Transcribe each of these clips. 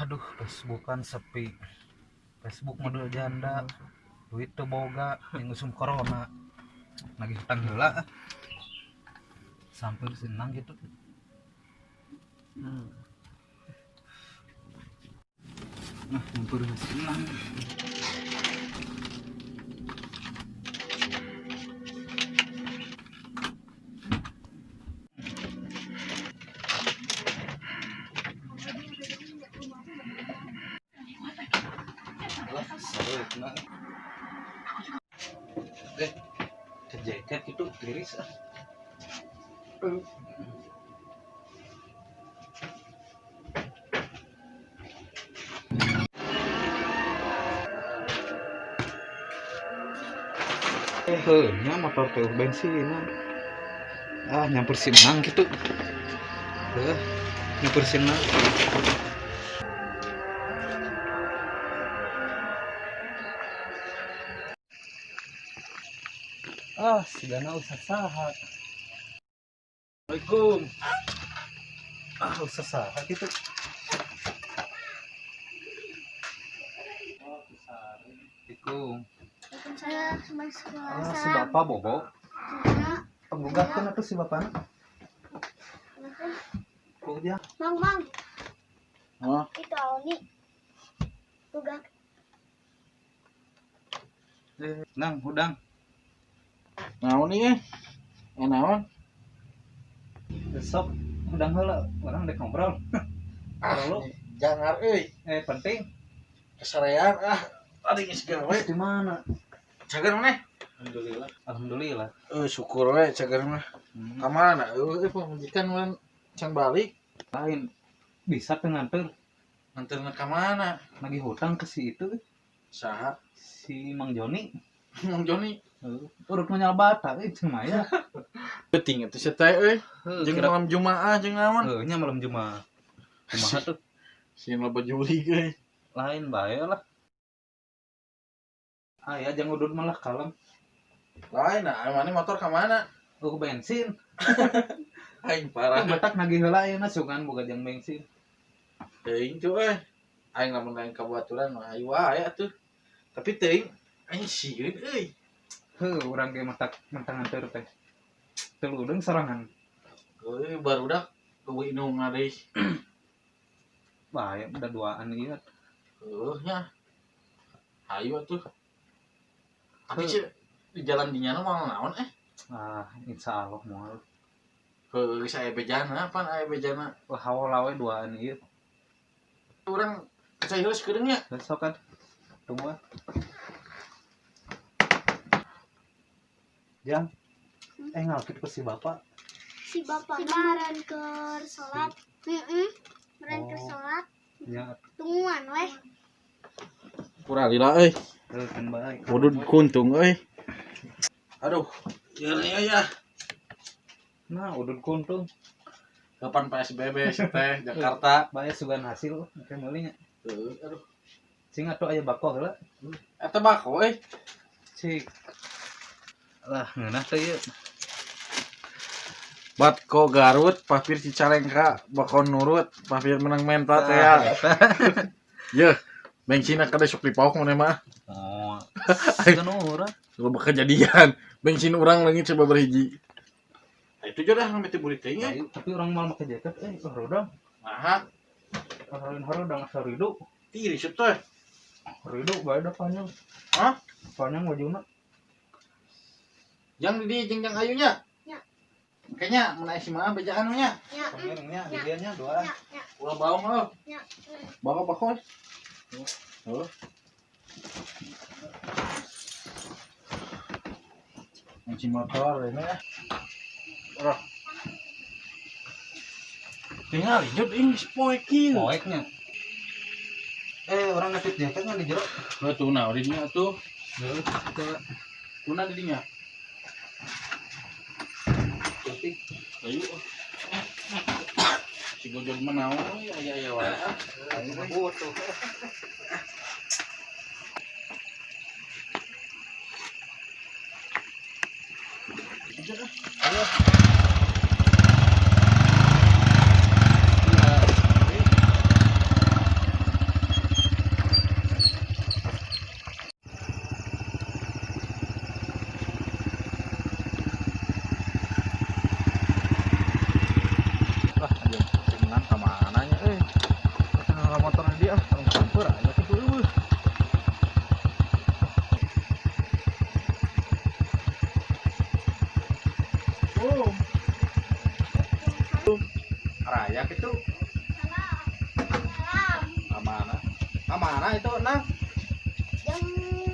Aduh, Facebookan sepi. Facebook model janda, duit teu boga, jeung usum corona. Nagih hutang heula. Sampai senang gitu. Nah, ngumpul senang. Lah, seru. Eh, ke jaket itu tiris ah. Heuh, nya motor teh bensin. Ah, nyampur si menang gitu. Heuh, nyampur si menang. Ah, sigana usah saha. Assalamualaikum. Ah, usah saha gitu. Assalamualaikum. Waalaikumsalam. Ah, si bapak bobo. Penggugatkeun atuh si bapana. Kok dia? Mang, mang. Oh. Itu Aoni. Gugat. Eh, nang hudang. Naon ieu? Eh, naon? Besok hudang heula, urang dek ngobrol. Ah, jangan euy. Eh, penting. Kesarean ah. Tadi geus gawe. Di mana? Cager maneh? Alhamdulillah. Alhamdulillah. Syukur we cager mah. Ka mana? Euy, pamajikan mun can balik. Lain bisa teu nganter. Nganterna ka mana? Nagih hutang ke si itu. Saha? Si Mang Joni. Mang Joni. Heeh. Urut mah bata euy cing mah ya. Penting atuh sia teh euy. Jeung malam Jumaah jeung naon? Heuh, nya malam Jumaah. Kumaha tuh? Sieun loba jurig euy. Lain bae lah. Ah ya jangan udut malah kalem. Lain nah, mana motor ka mana? Oh, bensin. Aing parah. Batak nagih heula ayeuna sugan boga jang bensin. Teuing tuh euy. Aing lamun lain ka baturan mah ayu wae atuh. Tapi teuing aing sieun euy. Heuh, urang ge matak mentang nganter teh. Teu udeung sorangan. Euy barudak eueuh indung deui. Bahaya udah duaan ieu. Heuh nya. Hayu atuh. Tapi sih di jalan dinya mah naon eh? Ah, insyaallah moal. Heuh, geus aya bejana, pan aya bejana. Wah, hawa we duaan ieu. Urang kacai heula sakedeung nya. Besok kan. Tunggu. Jang. Eh ngalkit ke si bapak. Si bapak meren keur salat. Heeh. Meren keur salat. Ya. Tungguan weh. Kurang lila euy. Heuh, kan baik. Udud kuntung euy. Aduh, ieu ya. Nah, udud kuntung. Kapan PSBB sih teh Jakarta? Bae sugan hasil engke meuli nya. Heuh, aduh. Cing atuh aya bako heula. Eta bako euy. Cik. Lah, ngeunah teh ieu. Batko Garut, Papir Cicalengka, bako nurut, Papir menang menta teh ya. Yeuh, bensinna kada sok dipaok mun mah. Oh. Sugan urang. Loba kejadian. Bensin urang leungit sababaraha hiji. Nah, itu jodoh ngambil teh burik teh nya. Tapi urang moal make jaket euy, harudang. Naha? Lain harudang asa ridu. Tiris teh. Ridu bae da panjang. Hah? Panjang wajuna. Jang di jeung jang ayunya. Nya. Kayaknya mun aya si mah bejaan nya. Nya. Panjangnya di dieu nya dua. Nya, nya. Ulah baong heuh. Nya. Bako bako. Heuh. Kunci motor ini ya. Urang. Tinggal jod ini poek ieu. Poeknya. Eh, orang ngetip jaketnya di jero. Heuh tuh nah di dinya tuh. Heuh, coba. Kuna di dinya. Putih. Ayo. Si Gojol mah naon euy aya aya wae. Ayo butuh. Ayo. Kamana itu, Nang? Jeung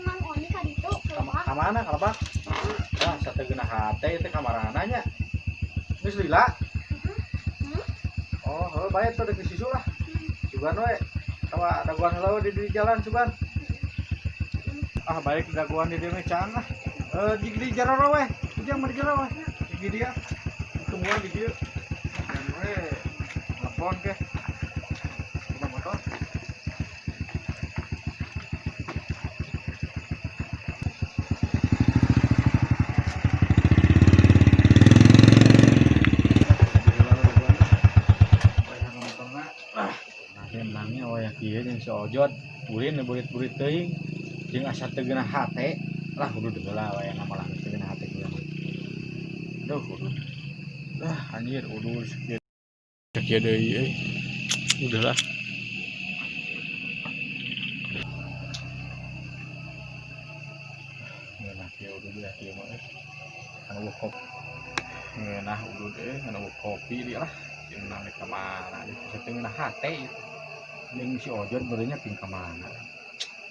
Mang Oni ka ditu ka lebak. Kamana ka lebak? Wah, sategeuna hate teh kamarana nya. Geus lila? Oh, heuh bae tuh deuk disusul lah. Sugan we. Tawa daguan heula di jalan sugan. Ah, baik daguan di dieu mah cang lah. Di jero we. Ujang mah di jero we. Di dia. Tungguan di dieu. Dan we telepon ke. Kita motor. Nangnya wayah kieu jeung si Ojot ulin burit-burit teuing jeung asa teu geunah hate lah kudu deui lah wayahna malah teu geunah hate kieu. Aduh kudu. Lah anjir udah sakieu sakieu deui euy. Udahlah. Ngeunah kieu udah belah kieu mah euy. Anu kopi. Ngeunah udah euy, anu kopi dia lah. Jeung nang ka mana asa teu geunah hate ieu. Jeung si Ojot beureunnya ping ka mana.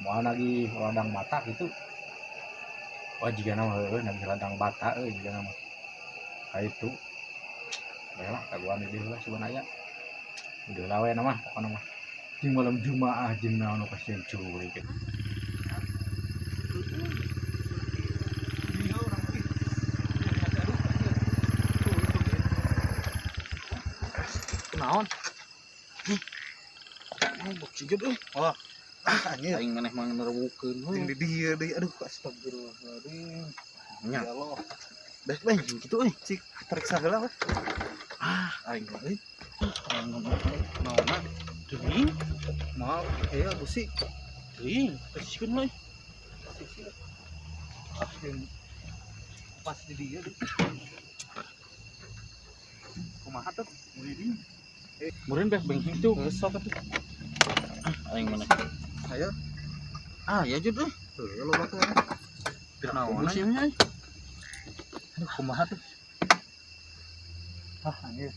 Moal nagih ladang bata gitu. Wah jigana mah heueuh nagih ladang bata euy jigana mah. Ka itu. Bae lah kaguan di dieu lah sugan aya. Udah lah we na mah pokona mah. Jeung malam Jumaah jeung naon nu kasieun curi kitu. Kunaon? Bok euy. Oh. Ah, anjir. Aing maneh mah nerewukeun. Jeung di dieu deui. Aduh, astagfirullahaladzim. Nya. Ya Allah. Beh beh jeung kitu euy. Cik, periksa heula weh. Ah, aing mah euy. Naonna? Teuing, Moal ieu busi. teuing, kasihkeun we. Ah, jeung pas di dieu deui. Kumaha tuh? Muridin. Murin beh beng kitu. Geus sok atuh. Aing maneh. Ayo. Ah, ya jud euy. Heuh, loba tuh. Naonna? Busi nya euy. Aduh, kumaha tuh? Ah, anjir.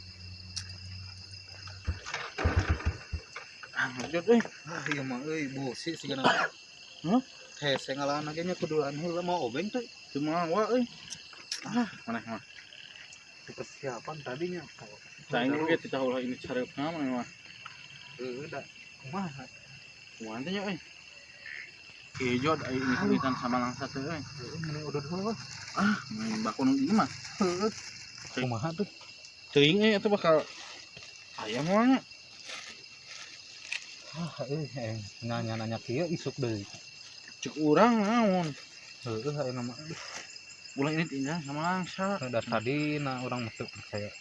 Ah, jud euy. Ah, ieu mah euy busi sigana. Hah? Hese ngalahan ge nya kuduan heula mau obeng tuh. Teu mawa euy. Ah, maneh mah. Persiapan tadinya. Saing ge teu tahu lah ini careupna maneh mah. Heuh, da. Kumaha? Kumaha teh nya euy. Kejo ai ini kulitan sama langsa teh euy. Heuh, mending udud heula. Ah, main bakon ieu mah. Heuh. Kumaha tuh? Teuing euy atuh bakal aya moal nya. Ah, euy, nanya-nanya kieu isuk deui. Cek urang naon? Heuh, ayeuna mah. Ulah ini tinggal sama langsa. Da tadi na urang mah teu percaya.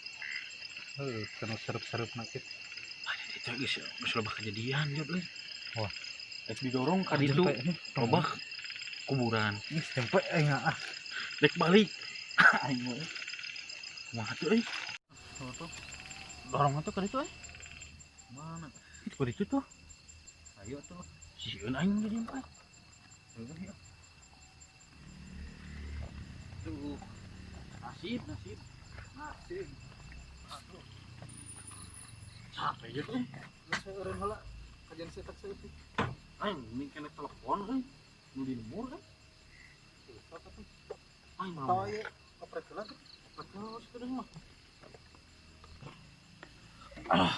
Heuh, kena serup-serupna kitu. Ah, itu geus geus loba kejadian jod euy. Wah. Rek didorong ka ditu loba kuburan. Geus tempe aing ah. Rek balik. Aing mah. Kumaha tuh euy? Tuh. Dorong atuh ka ditu euy. Mana? Itu ka ditu tuh. Ayo tuh. Sieun aing di dieu mah. Heuh, ya. Tuh. Nasib, nasib. Nasib. Aduh. Capek jod euy. Geus eureun heula. Kajian setak seutik. Aing mending kena telepon euy. Nu di lembur kan. Sok atuh. Aing mah. Tawa ieu oprek heula tuh. Oprek heula situ mah. Ah.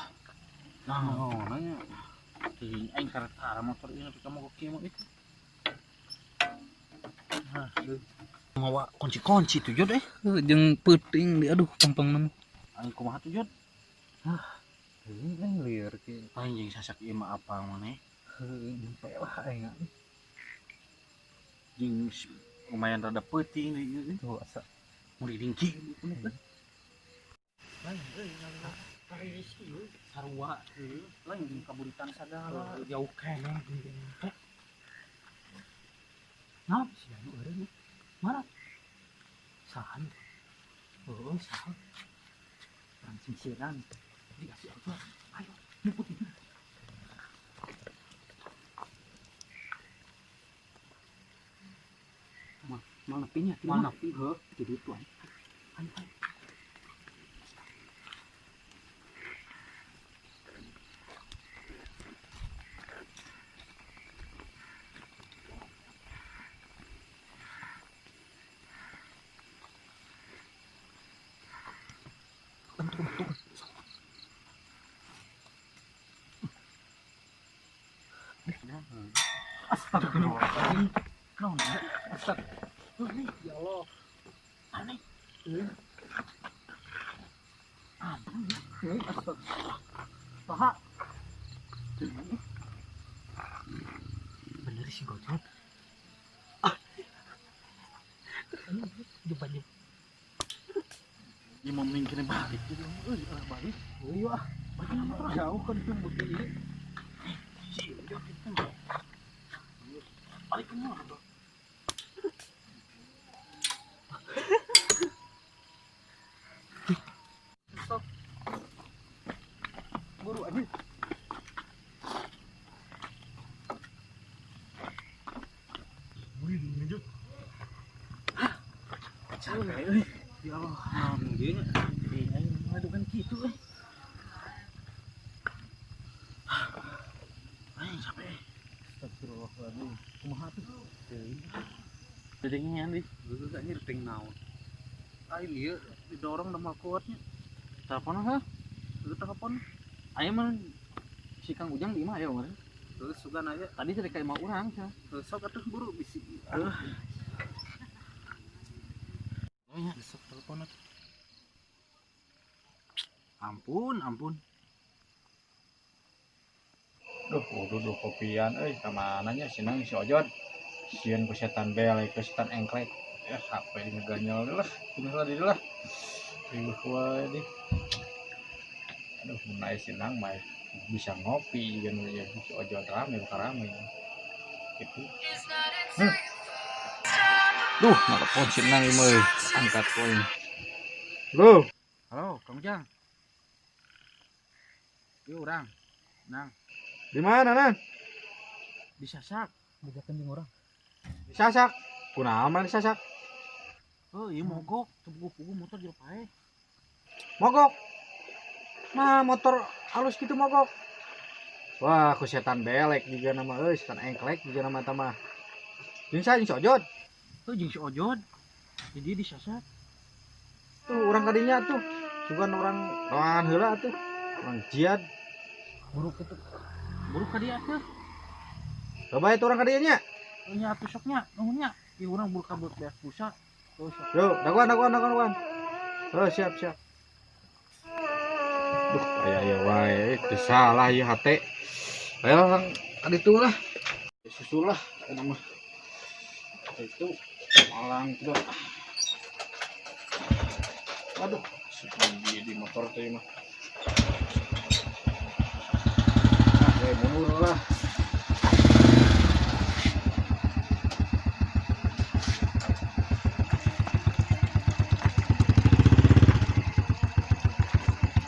Nah, nanya. Teuing aing karek tara motor ieu tapi kamu kok kieu mah itu. Ah, aduh. Mawa kunci-kunci tuh jod euy. Jeung peuting di aduh pempeng mah. Aing kumaha tuh jod? Ah, teuing aing lieur kieu. Aing jeung sasak ieu mah apa maneh? Heuh, nyampe lah aing. Jeung lumayan rada peuting deui ieu. Tuh asa muriding kieu. Lain euy ngalih. Sarua heuh, lain jeung kaburitan sagala. Jauh keneh. Naon sih anu eureun? Mana? Sahan. Heuh, sahan. Urang singsiran dikasih apa? Ayo, ngikutin. Mal nepinya, Mal nepi, heuh. Jadi itu ayo. Ayo, ayo. Astagfirullahaladzim. Naon? Astagfirullah. Ya Allah. Aneh. Aneh. Astagfirullah. Paha. Bener sih Gojot. Ah. Jumpa. Ini mau mending balik gitu. Euy, arah balik. Euy ah. Balik motor jauh kan itu begini. Si Ojot itu. Balik ke mana tuh? Stop. Buru aja. Wih, ngejut. Hah? Capek euy. Ya Allah, naon ge nya? Ngadukan kitu euy. Aing capek. Astagfirullahaladzim. Kumaha tuh? Teuing. Dedengean deui. Geus anjir teuing naon. Aing ieu didorong da mah kuatnya. Telepon heuh. Geus telepon. Aya mah si Kang Ujang di imah aya kemarin. Geus sugan aya. Tadi teh ka imah urang cenah. Geus sok atuh buru bisi. Heuh. Besok telepon atuh. Ampun, ampun. Duh, udah kopian euy, ka mana nya si Nang si Ojot. Sieun ku setan belek, ku setan engklek. Ya HP di ngeganyol lah, kumaha di lah. Riweuh wae di. Aduh, mun aya si Nang mah bisa ngopi juga nu ieu si Ojot rame bakal rame. Gitu. Duh, telepon si Nang ieu mah angkat poin. Halo. Halo, Kang Ujang. Ieu urang. Nang. Di mana, Nang? Di Sasak. Bejakeun jeung urang. Di Sasak. Kunaon mana di Sasak? Oh, ieu mogok, teu puguh-puguh motor jeung paeh. Mogok. Nah, motor halus gitu mogok. Wah, ku setan belek juga nama euy, setan engklek juga nama eta mah. Jeung saha jeung si Ojot? Tuh jeung si Ojot. Jadi di Sasak. Tuh urang kadinya tuh. Sugan urang roangan heula tuh. Urang jiad. Buruk itu. Buruk ka dieu atuh. Coba itu urang kadinya nya. Nya atuh sok nya, nuhun nya. Ieu urang buruk ka beak pulsa. Tuh sok. Yo, dagoan. Oh, siap. Duh, aya wae, teu salah ieu hate. Ayo lang kaditu lah. Susul lah eta mah. Itu malang tuh. Aduh, di motor teh mah. Ah, mundur lah.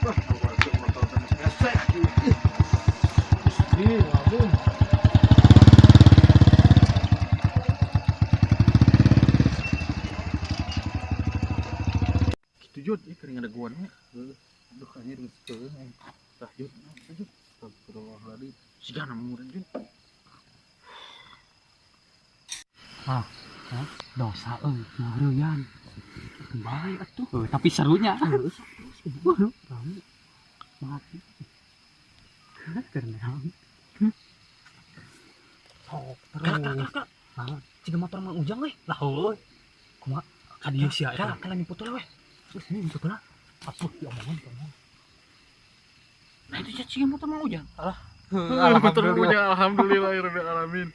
Wah, motor teh gesek. Ih, aduh. Kitu Jod, ieu keur ngadaguan we. Aduh, anjir geus teuing aing. Tah Jod, Jod. Astagfirullahaladzim. Sigana murah Jod. Ah, Dosa euy, ngaheureyan. Bae atuh. Tapi serunya. Waduh, rame. Mati. Keur naon? Sok terus. Nah, ciga motor Mang Ujang euy. Lah heueuh. Kumaha? Ka dieu sia eta. Kala nyemput we. Terus ini nyemput lah. Atuh diomongan diomongan. Nah itu ciga motor Mang Ujang. Alah. Motor Mang Ujang alhamdulillah rabbil alamin.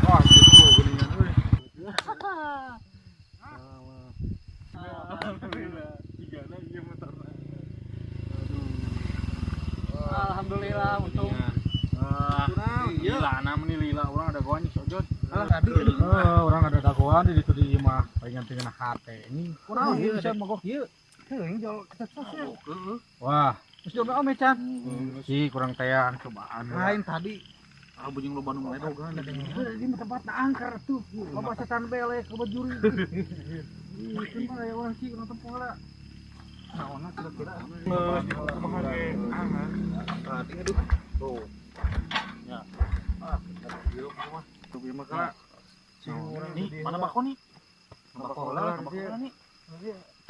Wah, gitu geuningan euy. Alhamdulillah, cigana ieu motorna. Aduh. Alhamdulillah untung. Ah, lila meni lila urang ada goan si Ojot. Alah tadi Urang ada dagoan di ditu di imah palingan teu hate. Ini kurang ieu bisa mogok ieu. Teuing jol kita tos. Wah, terus jol ome can. Si kurang teang cobaan. Lain tadi. Ah bujing loba nu meledogan. Ini tempat angker tuh. Loba setan belek, loba juri. Ih, mah aya urang sih urang tempo heula. Naonna kira-kira? Kumaha ge? Tadi aduh. Tuh. Ya. Ah, kita dieu mah. Tuh ieu mah kala. Nih, mana bako nih? Bako Mana bako nih?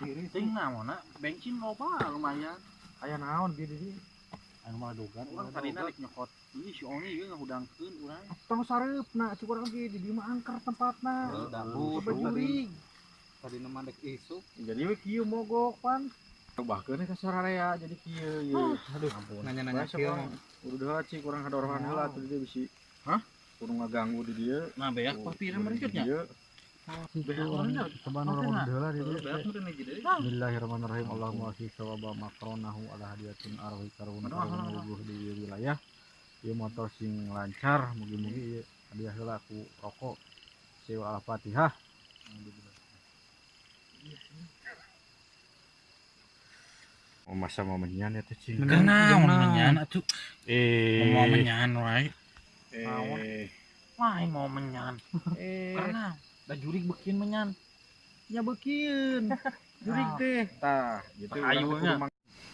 Diri Ting naonna bensin loba lumayan. Aya naon di dieu? Anu mah dogan Urang tadina rek nyokot. Ih si Oni ieu ngahudangkeun urang. Tong sareupna cik urang ge di dieu mah angker tempatna. Dapur jurig. Tadina mah dek isuk. Jadi we kieu mogok pan. Bahkeun ka sararea jadi kieu ieu. Aduh, nanya-nanya kieu. Udah cik urang hadorohan heula atuh di dieu bisi. Hah? Kudu ngaganggu di dieu. Nah beak papirna merecut nya. Cobaan orang heula di dieu. Bismillahirrahmanirrahim. Allahumma fi sawaba makronahu ala hadiyatin arwi karun wujuh di wilayah. Ieu motor sing lancar, mugi-mugi ieu hadiah heula ku rokok. Sewa Al-Fatihah. Oh, masa mau menyan ya teh cing. Kenaon menyan atuh. Mau menyan wae. Lain mau menyan. Karena da jurig beukeun menyan. Nya beukeun. Jurig teh. Tah, gitu urang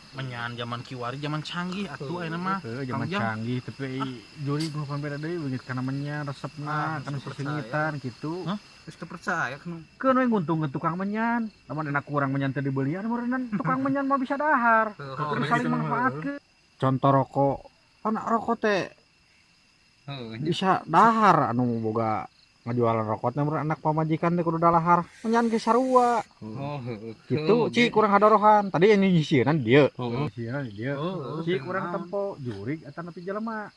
menyan zaman kiwari zaman canggih atuh ayeuna mah. Heuh, zaman canggih tapi jurig mah pan beda deui begitu kana menyan resepna kana sesengitan kitu. Geus teu percaya kanu. Keun we nguntungkeun tukang menyan. Lamun enak kurang menyan teu dibelian meureunnan tukang menyan mah bisa dahar. Terus saling manfaatkeun. Contoh rokok, pan rokok teh bisa dahar anu boga ngajualan rokok teh meureun anak pamajikan teh kudu dalahar. Menyan ge sarua. Oh, heuh. Gitu cik kurang hadorohan. Tadi yang nyisieunan dieu. Nyisieunan dieu. Cik kurang tempo jurig eta nepi jelema.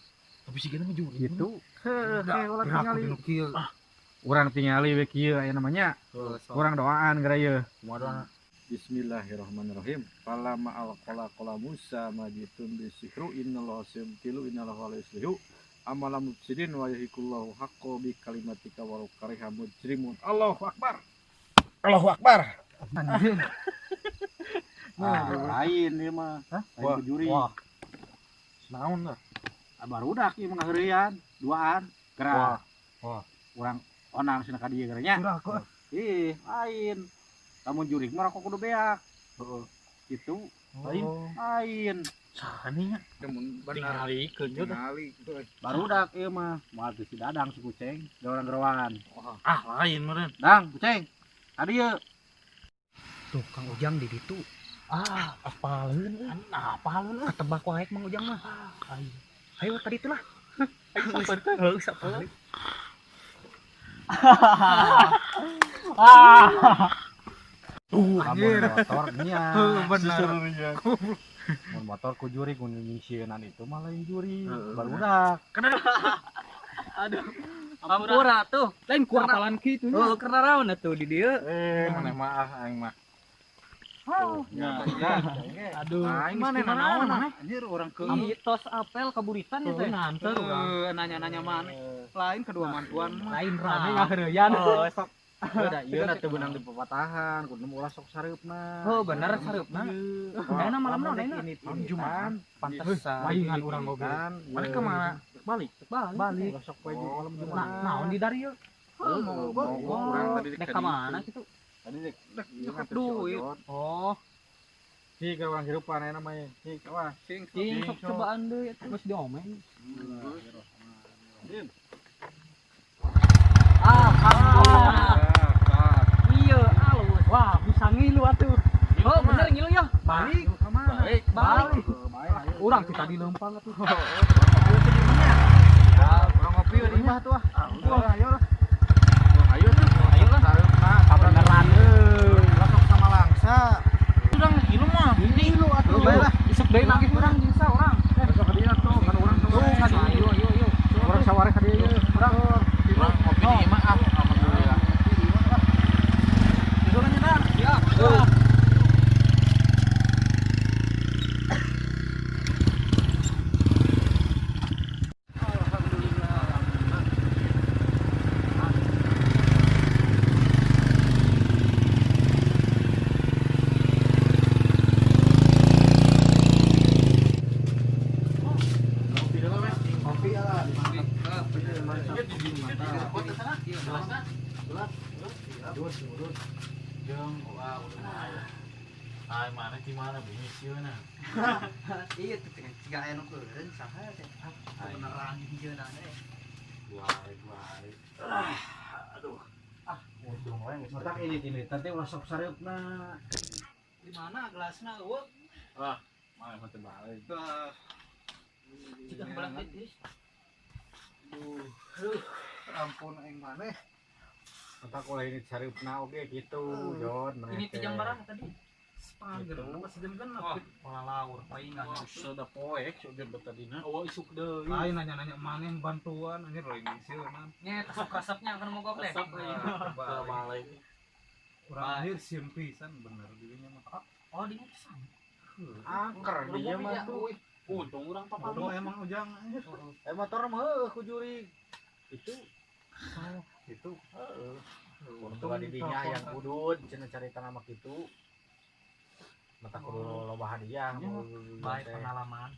Tapi sigana mah jurig. Gitu. Heuh, ulah tingali. Urang tingali we kieu aya namanya. Urang doaan geura ieu. Kumaha doana? Bismillahirrahmanirrahim. Falama alqala qala Musa majitun bisihru innallaha sayubtilu innallaha la yuslihu amala mufsidin wa yahikullahu haqqo bi kalimatika walau kariha mujrimun. Allahu akbar. Allahu akbar. Anjing. Nah, lain ieu mah. Lain juri. Wah. Naon lah? Barudak ieu mah ngaheureuyan, duaan, gerak. Wah. Urang onang cenah ka dieu geura nya. Ih, lain. Lamun jurig mah rokok kudu beak. Heeh. Kitu. Lain. Lain. Saha nya? Tingali keunjeut. Barudak ieu mah moal teu si Dadang si Kuceng, gerowang-gerowan. Ah, lain meureun. Dang, Kuceng. Ka dieu. Tuh Kang Ujang di ditu. Ah, apaleun euy. Apaleun euy. Ketebak wae Mang Ujang mah. Ayo. Ayo tadi itulah. Heuh, sapaleun. Lamun motor nya. Bener. Mun motor ku jurig mun nyisieunan itu mah lain jurig. Barudak. Aduh. Ampura tuh. Lain ku apalan kitu nya. Heuh, keur naraon atuh di dieu. Maneh mah ah aing mah. Ya. Aduh. Aing mana naon maneh? Anjir urang ke tos apel kaburitan ya teh. Nganter urang. Nanya-nanya maneh. Lain kedua mantuan mah. Lain rame ngaheureuyan. Oh, sok. Udah ieu na teu beunang di pepatahan, kudu ulah sok sareupna. Heuh, bener sareupna. Ayeuna malam naon ayeuna? Malam Jumat. Pantesan. Laingan urang oge. Maneh ka mana? Balik. Balik. Ulah sok poe malam Jumat. Naon di dari ieu? Heuh, Mogok urang tadi Dek ka mana kitu? Tadi dek nyokot duit. Oh, Cik urang hirupan aya namanya. Cik, awas. Cing, cing sok cobaan deui atuh geus diomeng. Bismillahirrahmanirrahim. Ah. Iya, alus. Wah, bisa ngilu atuh. Oh, bener ngilu ya. Balik. Balik. Balik. Urang teh tadi leumpang atuh. Urang ngopi we di imah tuh ah. Wah, ayo lah. Ayo tuh. Ayo lah. Sareupna Kabeneran euy. Ulah sok sama langsa. Urang ngilu mah. Ngilu atuh. Bae lah. Isuk deui nagih urang bisa urang. Besok ka dieu tuh, kan urang Tuh, ka dieu. Ayo, ayo, ayo. Urang saware ka dieu. Urang Urang ngopi di imah ah, alhamdulillah. Tidur nya Dang. siap. Kopi lah. Ai mana di mana bunyi sieuna. Iya tuh tiga aya nu keureun saha teh. Beneran hijeunan eh. Wae. Aduh. Ah, untung wae geus. Matak ini ini tadi ulah sok sareupna. Di mana gelasna eueuh? Ah, mana mah teu balik. Bah. Cik belang titis. Aduh, ampun aing maneh. Entah kalau ini careupna oge gitu, Jon. Ini tijang barang tadi. Setengah apa sejam kan Pola laur paingan. Sudah poek si Ojon betadina. Oh isuk deui. Lain nanya-nanya maneh bantuan anjir lain sieun. Nya tasuk resepnya kan mogok teh. Balik. Urang anjir sieun pisan bener dirinya mah. Oh, dinya pisan. Angker dia mah tuh. Untung urang papa Untung emang Ujang anjir. Motor mah heueuh ku jurig. Itu. Itu heeh. Untung di dinya yang udud cenah carita nama kitu. Mata kudu loba hadiah baik pengalaman.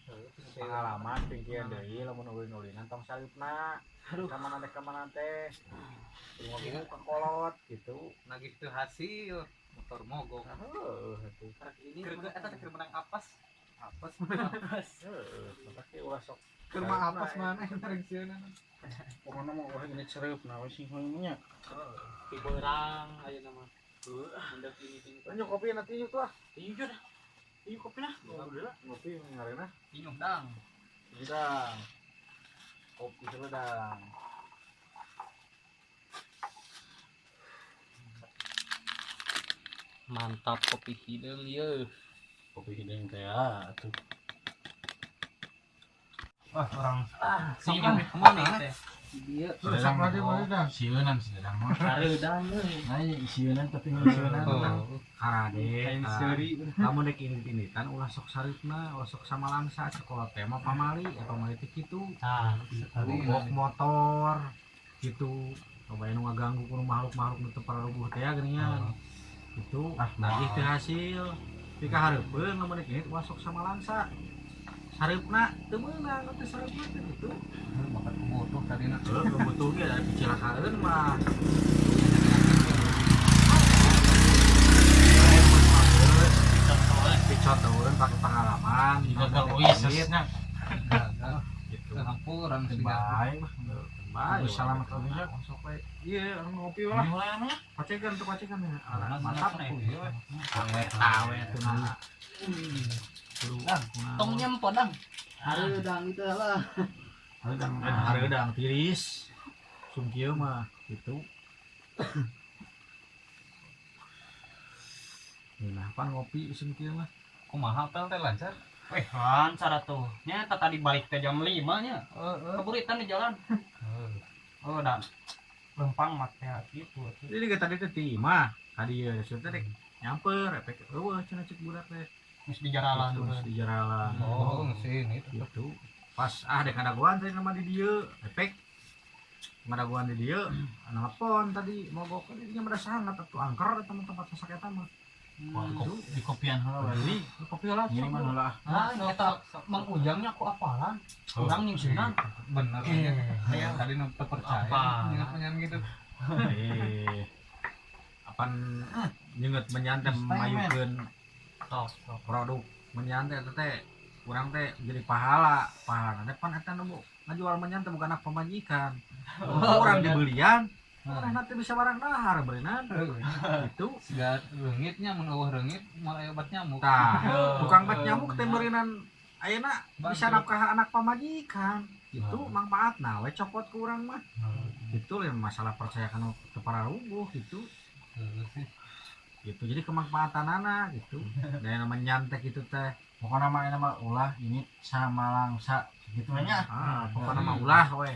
Pengalaman pingkian deui lamun ulin-ulinan tong salipna. Aduh, ka mana teh. Ngomong ka kolot gitu. Nagih teu hasil motor mogok. Heuh atuh. Ini eta teh keur menang apes. Apes. Heuh, mata ke ulah sok. Keur mah apes maneh ringsieunan. Pokona mah ulah ini cereupna we sing hoyongnya. Ti beurang ayeuna mah. Heuh, mendak ini ini. Lanjut kopi nanti yuk lah. Tinju dah. Tinju kopi lah. Ngopi ngarena. Tinju dang. Dang. Kopi seledang. Mantap kopi hideung ye. Kopi hideung teh atuh. Wah, orang sing kemana teh? Dia Sedang lagi boleh dah. Sieunan sedang mah. Hareudang euy. Nah, sieunan tapi sieunan. Karade. Kain seuri. Lamun dek init-initan ulah sok saripna, ulah sok samalangsa sekolah teh mah pamali, ya pamali teh kitu. Tah, Mogok motor gitu. Coba nu ngaganggu ku makhluk-makhluk nu teu pararuguh teh geuningan. Gitu. Nagih teu hasil. Pika hareupeun lamun dek init ulah sok samalangsa. Sareupna teu meunang teh sareupna teh gitu. Makan kebutuh tadi na. Heuh, kebutuh ge da dicilakaeun mah. Dicontoheun pakai pengalaman, Gagal oisesna. Gagal. gitu. Hampuran sih. Baik mah. Baik. Selamat aja. Sok we. Iya, orang ngopi lah. Pacekan tuh pacekan ya. Mantap nih. Awet awet tuh nah. Tong nyempot dang. Hareudang itu lah. Hareudang, hareudang tiris. Sum kieu mah gitu. Nah, pan ngopi usum kieu mah. Kumaha apel teh lancar? Weh, lancar atuh. Nya eta tadi balik teh jam 5 nya. Heeh. Keburitan di jalan. Oh, dan lempang mah teh kitu atuh. Jadi kita tadi teh ti imah, ka dieu teh rek nyamper efek eueuh cenah cek budak teh. Geus di jaralan. Terus di jaralan. Oh, sini gitu. Pas dek ngadaguan teh nama di dieu, efek ngadaguan di dieu, nelpon tadi mogok di dieu mah sangat atuh angker eta mah tempat masak eta mah. Wah, di kopian heula. Beli kopi heula. Ini mah heula. Ah, eta Mang Ujangnya aku apalan. Urang nyingsieunan. Bener ya. Tadi nu teu percaya. Nyengat-nyengat gitu. Apan nyenget menyan teh mayukeun produk menyan teh teh urang teh jadi pahala. Pahala teh pan eta nu ngajual menyan teh bukan anak pamajikan. Urang dibelian, urang teh bisa barang dahar beunang. Gitu. Siga reungitnya mun eueuh reungit moal aya obat nyamuk. Tah, tukang obat nyamuk teh meureunan ayeuna bisa nafkah anak pamajikan. Gitu manfaatna we copot ku urang mah. Gitu lain masalah percaya kana teu pararuguh gitu. Gitu jadi kemanfaatanana gitu. Dan menyantek gitu teh. Pokokna mah eta mah ulah ini samalangsa gitu nya. Ah, pokokna mah ulah we.